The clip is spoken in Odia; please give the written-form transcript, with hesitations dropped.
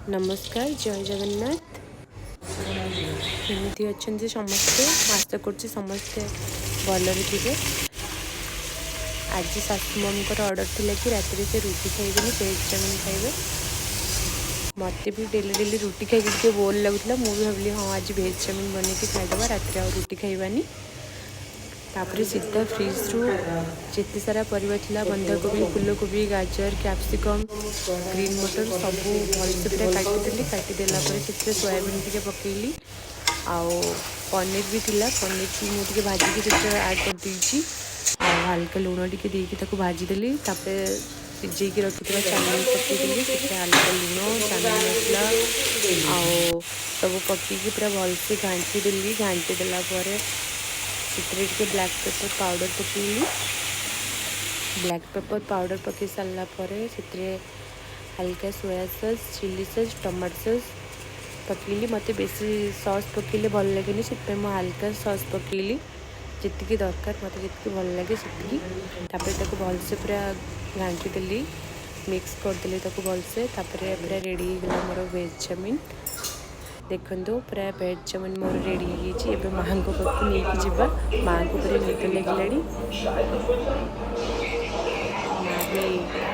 ନମସ୍କାର, ଜୟ ଜଗନ୍ନାଥ। କେମିତି ଅଛନ୍ତି ସମସ୍ତେ? ଆଶା କରୁଛି ସମସ୍ତେ ଭଲରେ ଥିବେ। ଆଜି ଶାଶୁ ମମ୍ଙ୍କର ଅର୍ଡ଼ର ଥିଲା କି ରାତିରେ ସେ ରୁଟି ଖାଇବେନି, ଭେଜ୍ ଚାଉମିନ୍ ଖାଇବେ। ମୋତେ ବି ଡେଲି ଡେଲି ରୁଟି ଖାଇକି ଟିକେ ବୋର୍ ଲାଗୁଥିଲା। ମୁଁ ବି ଭାବିଲି, ହଁ, ଆଜି ଭେଜ୍ ଚାଉମିନ୍ ବନେଇକି ଖାଇଦେବା, ରାତିରେ ଆଉ ରୁଟି ଖାଇବାନି। ତାପରେ ସିଧା ଫ୍ରିଜ୍ରୁ ଯେତେ ସାରା ପରିବା ଥିଲା, ବନ୍ଧାକୋବି, ଫୁଲକୋବି, ଗାଜର, କ୍ୟାପ୍ସିକମ୍, ଗ୍ରୀନ୍ ମଟର, ସବୁ ଭଲସେ ପୁରା କାଟିଦେଲି। କାଟିଦେଲା ପରେ ସେଥିରେ ସୋୟାବିନ୍ ଟିକେ ପକେଇଲି। ଆଉ ପନିର ବି ଥିଲା, ପନିର ବି ମୁଁ ଟିକେ ଭାଜିକି ସେଥିରେ ଆଡ଼୍ କରିଦେଇଛି। ଆଉ ହାଲକା ଲୁଣ ଟିକେ ଦେଇକି ତାକୁ ଭାଜିଦେଲି। ତାପରେ ସିଝେଇକି ରଖିଥିବା ଚାଉମିନ୍ ପକେଇଦେଲି। ସେଥିରେ ହାଲକା ଲୁଣ, ଚାଉମିନ୍ ମସଲା ଆଉ ସବୁ ପକେଇକି ପୁରା ଭଲସେ ଘାଣ୍ଟି ଦେଲି। ଘାଣ୍ଟି ଦେଲା ପରେ ସେଥିରେ ଟିକେ ବ୍ଲାକ୍ ପେପର୍ ପାଉଡ଼ର ପକେଇଲି। ବ୍ଲାକ୍ ପେପର୍ ପାଉଡ଼ର ପକେଇ ସାରିଲା ପରେ ସେଥିରେ ହାଲକା soya sauce, chilli sauce, tomato sauce ପକେଇଲି। ମୋତେ ବେଶୀ ସସ୍ ପକେଇଲେ ଭଲ ଲାଗେନି, ସେଥିପାଇଁ ମୁଁ ହାଲକା ସସ୍ ପକେଇଲି, ଯେତିକି ଦରକାର, ମୋତେ ଯେତିକି ଭଲ ଲାଗେ ସେତିକି। ତାପରେ ତାକୁ ଭଲସେ ପୁରା ଘାଣ୍ଟି ଦେଲି, ମିକ୍ସ କରିଦେଲି ତାକୁ ଭଲସେ। ତାପରେ ପୁରା ରେଡ଼ି ହେଇଗଲା ମୋର ଭେଜ୍ ଚାଉମିନ୍। ଦେଖନ୍ତୁ, ପୁରା ଭେଜ୍ ଚାଉମିନ୍ ମୋର ରେଡ଼ି ହେଇଯାଇଛି। ଏବେ ମାଆଙ୍କ ପାଖକୁ ନେଇକି ଯିବା। ମାଆଙ୍କୁ ପୁରା ନିଦ ଲାଗିଲାଣି। ମା ବି ଖାଇ